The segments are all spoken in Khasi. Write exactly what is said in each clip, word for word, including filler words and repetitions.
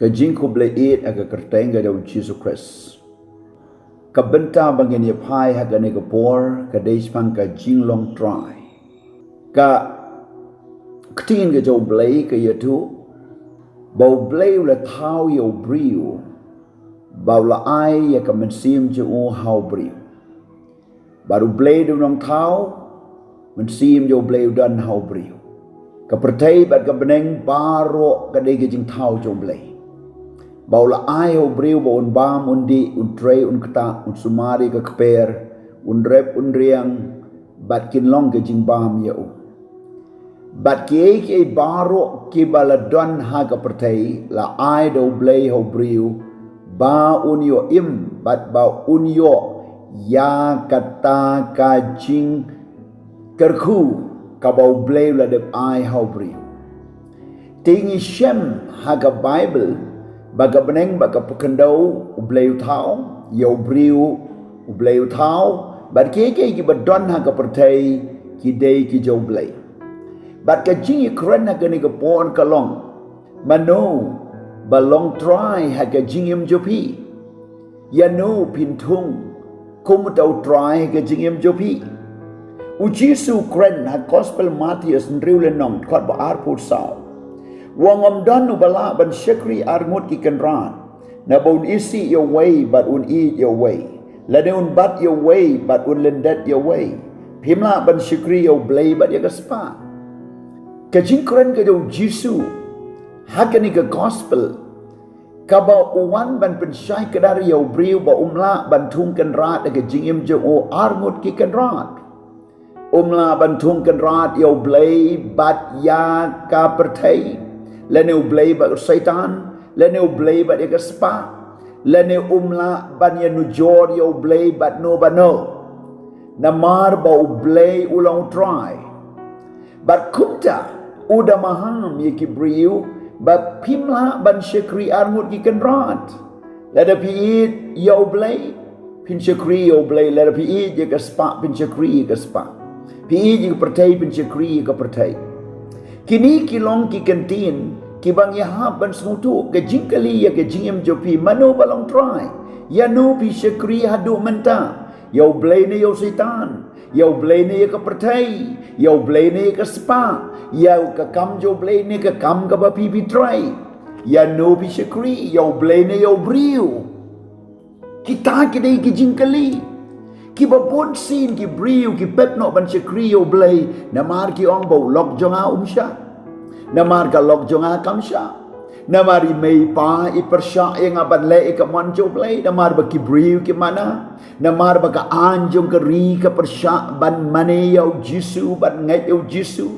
Ka jingkhublei ïeit ha ka kyrteng ka jong u Jisu Khrist. Ka bynta ba ngin ïa phai ha kane ka por ka dei shaphang ka jinglong trai. Ka ktien ka jong u Blei ka ïathuh ba u Blei u la thaw ïa u briew, ba u la ai ïa ka mynsiem jong u ha u briew. Bad u Blei u nongthaw, mynsiem jong u Blei u don ha u briew. Ka pyrthei bad ka bneng baroh ka dei ka jingthaw jong u Blei. Ba u la ai ha u briew ba un bam, un dih, un trei, un ktah, un sumar ïa ka kper, un rep, un riang, bad kin long ka jingbam ïa u. Bad kiei kiei baroh kiba la don ha ka pyrthei la ai da u Blei ha u briew, ba un ïoh im bad ba un ïoh ïa kata ka jingkyrkhu kaba u Blei u la dep ai ha u briew. Te ngi shem ha ka Baibl ba ka bneng bad ka pyrkhat u Blei u thaw, ïa u briew u Blei u thaw, bad kiei kiei kiba don ha ka pyrthei ki dei ki jong u Blei. Bad ka jingïakren ha kane ka por ka long, mano ba long trai ha ka jingim jong phi? Ïano phin thung kum uta u trai ha ka jingim jong phi? U Jisu u kren ha Gospel Mathaios hynriew lynnong, dkhot ba arphew saw, u ong, ym don uba lah ban shakri ar ngut ki kynrad, naba un isih ïa uwei bad un ïeit ïa uwei, lane un bat ïa uwei bad un lyndet ïa uwei. Phim lah ban shakri ïa u Blei bad ïa ka spah. Ka jingkren ka jong u Jisu ha kane ka Gospel, kaba u wan ban pynshai kdar ïa u briew ba um lah ban thung kynrad ha ka jingim jong u ar ngut ki kynrad. Um lah ban thung kynrad ïa u Blei bad ïa ka pyrthei, lane u Blei bad u Soitan, lane u Blei bad ïa ka spah, lane um lah ban ïanujor ïa u Blei bad no bad no. Namar ba u Blei u long u trai. Bad kumta u da maham ïa ki briew ba phim lah ban shakri ar ngut ki kynrad. Lada phi ïeit ïa u Blei, phin shakri ïa u Blei. Lada phi ïeit ïa ka spah, phin shakri ïa ka spah. Phi ïeit ïa ka pyrthei, phin shakri ïa ka pyrthei. Kine ki long ki kyntien kiba ngi hap ban sngewthuh. Ka jingkylli ïa ka jingim jong phi, mano ba long trai? Ïano phi shakri haduh mynta? Ïa u Blei ne ïa u Soitan? Ïa u Blei ne ïa ka pyrthei? Ïa u Blei ne ïa ka spah? Ïa ka kam jong u Blei ne ka kam kaba phi phi trei? Ïano phi shakri, ïa u Blei ne ïa u briew? Kita ki dei ki jingkylli kiba bun sien ki briew ki pep noh ban shakri ïa u Blei, namar ki ong ba u lok jong nga um shah, namar ka lok jong nga kam shah, namar i mei i pa i pyrshah ïa nga ban leh ïa ka mon jong u Blei, namar ba ki briew ki mana, namar ba ka aiñ jong ka ri ka pyrshah ban mane ïa u Jisu, ban ngeit ïa u Jisu.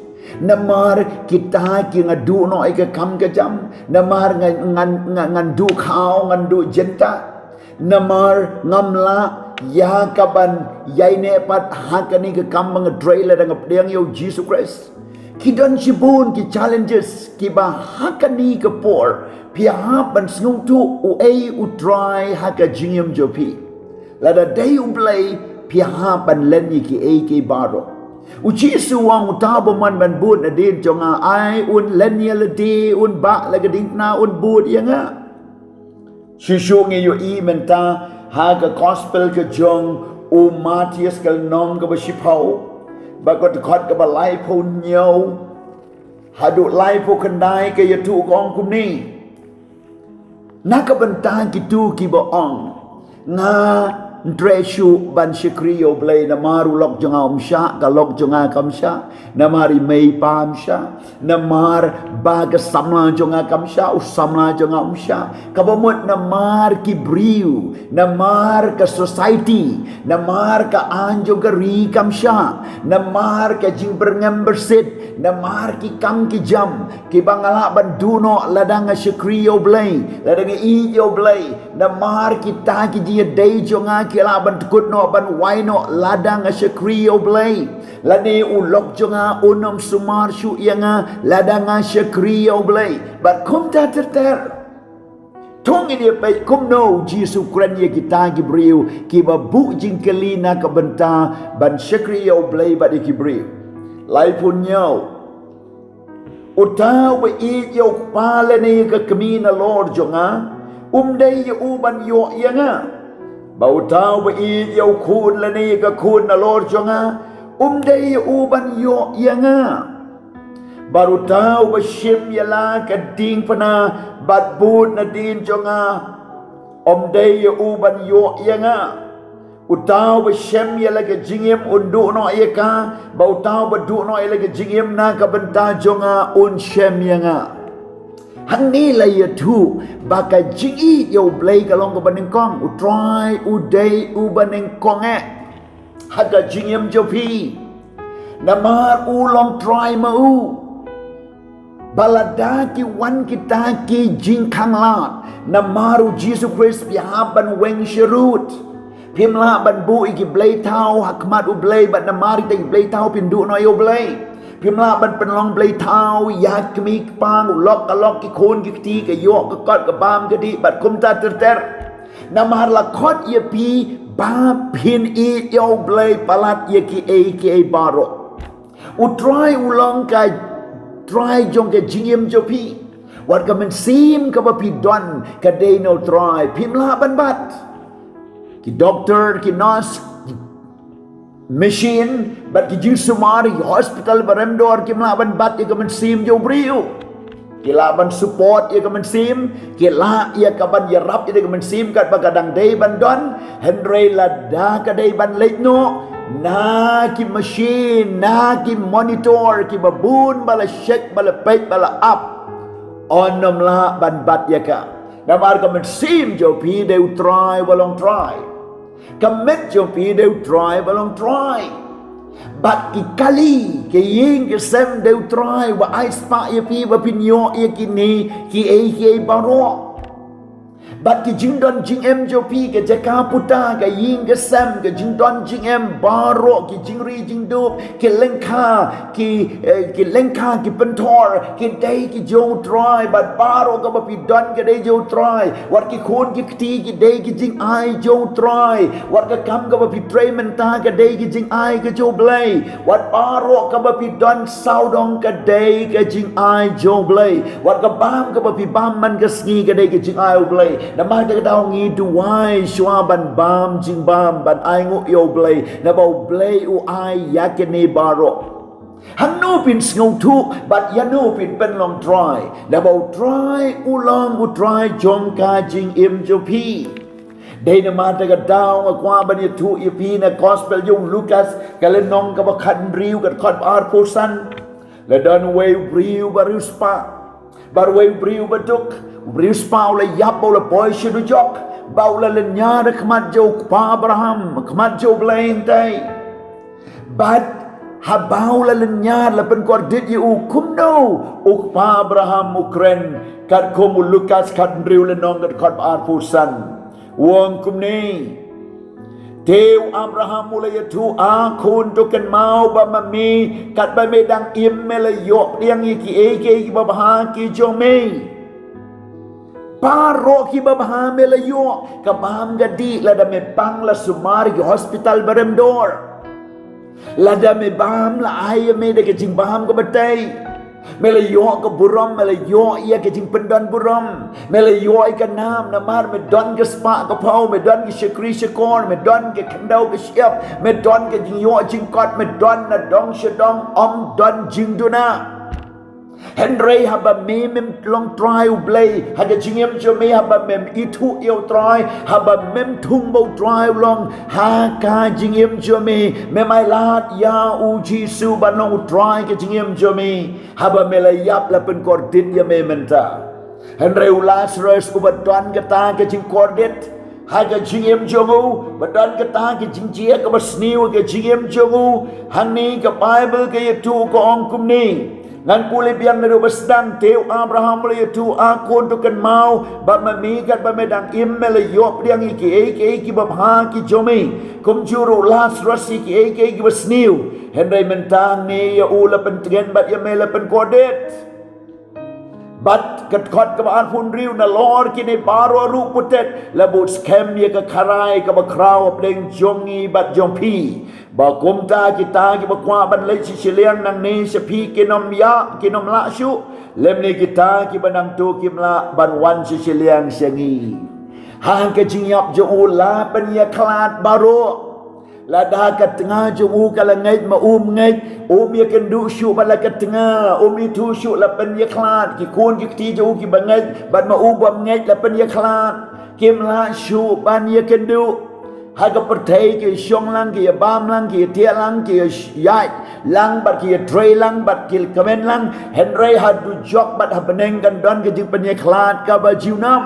Namar kita ki nga duh noh ïa ka kam ka jam, namar ngan, ngan, ngan, ngan duh khaw, ngan duh jynta. Namar ngam lah ïa ka ban ïaineh pat ha kane ka kam ba nga trei lada nga pdiang ïa u Jisu Khrist. Ki don shibun ki challenges kiba ha kane ka por phi hap ban sngewthuh uei u trai ha ka jingim jong phi. Lada dei u Blei phi hap ban len ïa kiei kiei baroh. U Jisu u ong uta uba mon ban bud nadien jong nga ai un len ïa lade, un bah la ka diengphna, un bud ïa nga. Shuh shuh ngi ïohi mynta ha ka Gospel ka jong u Mathaios ka lynnong kaba shiphew, bad ka dkhot kaba laiphew hynñiew haduh laiphew khyndai ka ïathuh ka ong kumne. Na ka bynta kito kiba ong, nga ym treh shuh ban shakri ïa u Blei namar u lok jong nga um shah, ka lok jong nga kam shah, namar i mei i pa um shah, namar ba ka samla jong nga kam shah, u samla jong nga um shah. Kaba mut namar ki briew, namar ka society, namar ka aiñ jong ka ri kam shah, namar ka jingbyrngem byrsit, namar ki kam ki jam kiba nga lah ban duh noh lada nga shakri ïa u Blei, lada nga ïeit ïa u Blei. Namar kita ki jingïadei jong nga ki lah ban dkut noh, ban wai noh lada nga shakri ïa u Blei. Lane u lok jong nga un ym sumar shuh ïa nga lada nga shakri ïa u Blei. Bad kumta ter ter. To ngin ïa peit kumno u Jisu u kren ïa kita ki briew kiba buh jingkylli na ka bynta ban shakri ïa u Blei bad ïa ki briew. Laiphew hynñiew. Uta uba ïeit ïa u kpa lane ïa ka kmie nalor jong nga, um dei ïa u ban ïoh ïa nga. Bad uta uba ïeit ïa u khun lane ïa ka khun nalor jong nga, um dei ïa u ban ïoh ïa nga. Bad uta uba shim ïa la ka diengphna bad bud nadien jong nga, um dei ïa u ban ïoh ïa nga. Uta uba shem ïa la ka jingim un duh noh ïa ka, bad uta uba duh noh ïa la ka jingim na ka bynta jong nga un shem ïa nga. Hangne la ïathuh ba ka jingïeit ïa U Blei ka long kaba nyngkong, U Trai u dei uba nyngkong eh ha ka jingim jong phi. Namar u long Trai ma u. Bad lada ki wan kita ki jingkhanglad, namar U Jisu Khrist phi hap ban weng sharud. Phim lah ban buh ïa ki blei thaw ha khmat U Blei, bad namar kita ki blei thaw phin duh noh ïa U Blei. Phim lah ban pynlong blei thaw ïa ki kmie ki kpa, u lok ka lok, ki khun ki kti, ka ïoh ka kot, ka bam ka dih, bad kumta ter ter. Namar la khot ïa phi ba phin ïeit ïa U Blei palat ïa kiei kiei baroh. U Trai u long ka Trai jong ka jingim jong phi. Wat ka mynsiem kaba phi don ka dei na U Trai, phim lah ban bat. Ki doktor, ki nurse, machine, bad ki jingsumar, ki hospital ba rem dor, kim lah ban bat ïa ka mynsiem jong u briew. Ki lah ban support ïa ka mynsiem, ki lah ïa ka ban ïarap ïa ka mynsiem katba ka dang dei ban don, hynrei lada ka dei ban leit noh na ki machine, na ki monitor, kiba bun ba la check, ba la peit, ba la ap, yn ym lah ban bat ïa ka. Namar ka mynsiem jong phi dei U Trai uba long Trai. Ka met jong phi dei U Trai uba long Trai. Bad ki kali, ki ïing ki sem dei U Trai uba ai spah ïa phi ba phin ïoh ïa kine kiei kiei baroh. Bad ki jingdon jingem jong phi, ka jaka puta, ka ïing ka sem, ka jingdon jingem baroh, ki jingri jingdup, ki lyngkha, ki, eh, ki lyngkha, ki pynthor, ki dei ki jong U Trai, bad baroh kaba phi don ka dei jong U Trai. Wat ki khun ki kti ki dei ki jingai jong U Trai. Wat ka kam kaba phi trei mynta ka dei ki jingai ka jong U Blei. Wat baroh kaba phi don sawdong ka dei ka jingai jong U Blei. Wat ka bam kaba phi bam man ka sngi ka dei ka jingai U Blei. Namar kata ka daw ngi duwai shuwa ban bam jingbam, ban ainguh ïa U Blei, naba U Blei u ai ïa kine baroh. Hangno phin sngewthuh bad ïano phin pynlong Trai? Naba U Trai u long U Trai jong ka jingim jong phi. Dei namar kata ka daw nga kwah ban ïathuh ïa phi na Gospel jong u Lukas, ka lynnong kaba khathynriew, ka dkhot ba arphew san. La don uwei u briew ba riewspah, bad uwei u briew ba duk. U briew spah u la ïap, ba u la poi sha dujok, ba u la lynñiar ha khmat jong u kpa Abraham, ha khmat jong U Blei hangtai. Bad haba u la lynñiar, la pynkordit ïa u. Kumno u kpa Abraham u kren? Katkum u Lukas khathynriew, lynnong, ka dkhot ba arphew san. U ong kumne: Te u Abraham u la ïathuh, A khun, to kynmaw ba ma me, katba me dang im, me la ïoh pdiang ïa kiei kiei kiba bha ki jong me. Baroh kiba bha me la ïoh, ka bam ka dih, lada me pang la sumar ïa ki hospital ba rem dor. Lada me bam, la ai ïa me da ka jingbam kaba tei. Me la ïoh ka burom, me la ïoh ïa ka jingpyndon burom. Me la ïoh ïa ka nam, namar me don ka spah ka phew, me don ki shakri shakor, me don ka khyndew ka shyiap, me don ka jingïoh jingkot, me don na dong sha dong, ym don jingduna. Hynrei haba me mem long Trai U Blei ha ka jingim jong me, haba mem ithuh ïa U Trai, haba mem thung ba U Trai u long ha ka jingim jong me, mem ailad ïa U Jisu ban long U Trai ka jingim jong me. Haba me la ïap, la pynkordit ïa me mynta. Hynrei u Lazarus uba don kata ka jingkordit ha ka jingim jong u, ba don kata ka jingjia kaba sniew ha ka jingim jong u, hangne ka Baibl ka ïathuh, ka ong kumne: Ngan pule biang naduh ba sdang. Te u Abraham u la ïathuh, A khun, to kynmaw ba ma me, katba me dang im, me la ïoh pdiang ïa kiei kiei kiba bha ki jong me, kumjuh ruh u Lazarus ïa kiei kiei kiba sniew. Hynrei mynta hangne ïa u la pyntngen bad ïa me la pynkordit. Bad ka dkhot kaba arphew hynriew: Nalor kine baroh ruh, putet, la bud skhem ïa ka kharai kaba khraw hapdeng jong ngi bad jong phi. Ba kumta kita kiba kwah ban leit sha shiliang nangne sha phi kin ym ïa, kin ym lah shuh. Lymne kita kiba nangto kim lah ban wan sha shiliang sha ngi. Ha ka jingïap jong u la pynïakhlad baroh. Lada ka tnga jong u ka la ngeit ma um ngeit, um ïakynduh shuh bad la ka tnga, um ithuh shuh la pynïakhlad, ki khun ki kti jong u kiba ngeit bad ma u bym ngeit la pynïakhlad. Kim lah shuh ban ïakynduh. Ha ka pyrthei ki shong lang, ki bam lang, ki thiah lang, ki ïaid lang bad ki trei lang bad ki kmen lang. Hynrei ha dujok bad ha bneng kan don ka jingpynïakhlad kaba junom.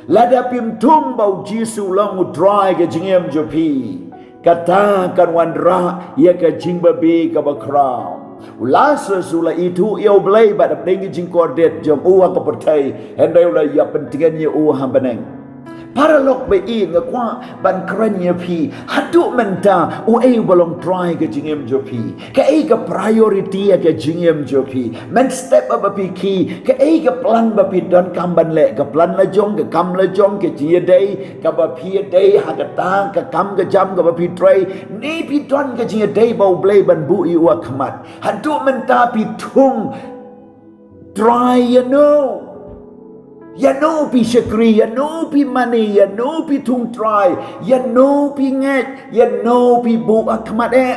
Lada phim thung ba u Jisu long u Trai ka jingim jong phi, kata kan wanrah ïa ka jingbabe kaba khraw. U Lasarus u la ithuh ïa u Blei bad ha pdeng ki jingkordit jong u ha ka pyrthei, hynrei u la ïa pyntngen ïa u ha bneng. Paralok ba ïeit, nga kwah ban kren ïa phi, haduh mynta uei uba long Trai ka jingim jong phi? Kaei ka priority ha ka jingim jong phi? Mynstep ba phi khie, kaei ka plan ba phi donkam ban leh? Ka plan la jong, ka kam la jong, ka jingïadei kaba phi ïadei ha kata ka kam ka jam kaba phi trei, ne phi don ka jingïadei bad u Blei ban buh ïa u ha khmat? Haduh mynta phi thung Trai ïano? Ïano phi shakri? Ïano phi mane? Ïano phi thung Trai? Ïano phi ngeit? Ïano phi buh ha khmat eh?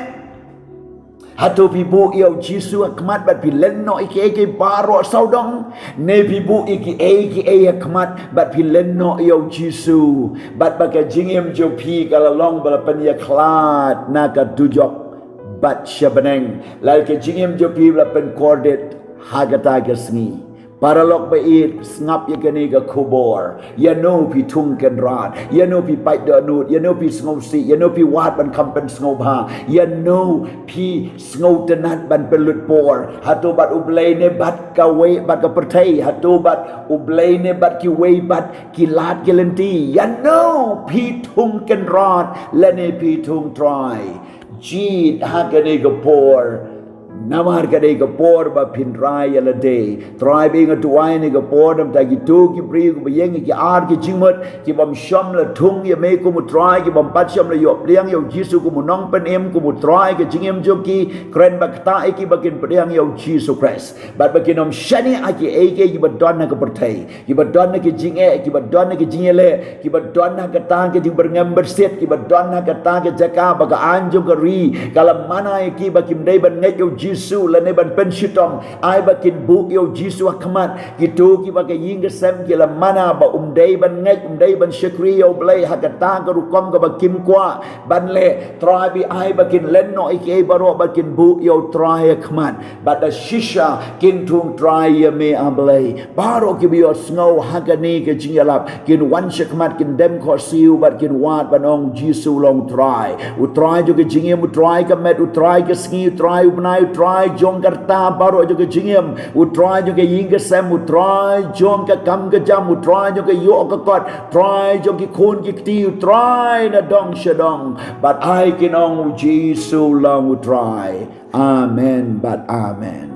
Hato phi buh ïa u Jisu ha khmat bad phi len noh ïa kiei kiei baroh sawdong? Ne phi buh ïa kiei kiei ha khmat bad phi len noh ïa u Jisu, bad ba ka jingim jong phi ka la long ba la pynïakhlad na ka dujok bad sha bneng, lada ka jingim jong phi ba la pynkordit ha kata ka sngi? Paralok ba ïeit, sngap ïa kane ka khubor. Ïano phi thung kynrad? Ïano phi pait dohnud? Ïano phi sngewsih? Ïano phi wad ban kham pynsngewbha? Ïano phi sngewtynnat ban pynlut por? Hato bad u Blei ne bad kawei, bad ka pyrthei? Hato bad u Blei ne bad kiwei, bad ki lad ki lynti? Ïano phi thung kynrad lane phi thung Trai? Jied ha kane ka por, namar ka dei ka por ba phin rai ïa lade. Trai ba nga duwai ha kane ka por namar kito ki briew kiba ïeng ha ki ar ki jingmut, ki bym shym la thung ïa me kum u Trai, ki bym pat shym la ïoh pdiang ïa u Jisu kum u nongpynim, kum u Trai ka jingim jong ki. Kren ba ktah ïa ki ba kin pdiang ïa u Jisu Khrist bad ba kin ym shaniah ha kiei kiei kiba don ha ka pyrthei, kiba don ha ki jingeh, kiba don ha ki jingïaleh, kiba don ha kata ka jingbyrngem byrsit, kiba don ha kata ka jaka ba ka aiñ jong ka ri ka la mana ïa ki ba kim dei ban ngeit ïa u Jisu lane ban pynshitom. Ai ba kin buh ïa u Jisu ha khmat. Kito kiba ka ïing ka sem ki la mana ba um dei ban ngeit, um dei ban shakri ïa u Blei ha kata ka rukom kaba kim kwah ban leh. Trai ba ai ba kin len noh ïa kiei baroh bad kin buh ïa u Trai ha khmat, bad da shisha kin thung Trai ïa me, A Blei. Baroh kiba ïohsngew ha kane ka jingïalap kin wan sha khmat, kin dem khohsiew bad kin wad ban ong, Jisu long Trai. U Trai jong ka jingim, u Trai ka met, u Trai ka sngi, u Trai u bnai, u Trai jong ka rta baroh jong ka jingim, u Trai jong ka ïing ka sem, u Trai jong ka kam ka jam, u Trai jong ka ïoh ka kot, Trai jong ki khun ki kti, u Trai na dong sha dong. Bad ai kin ong, U Jisu long u Trai. Amen bad amen.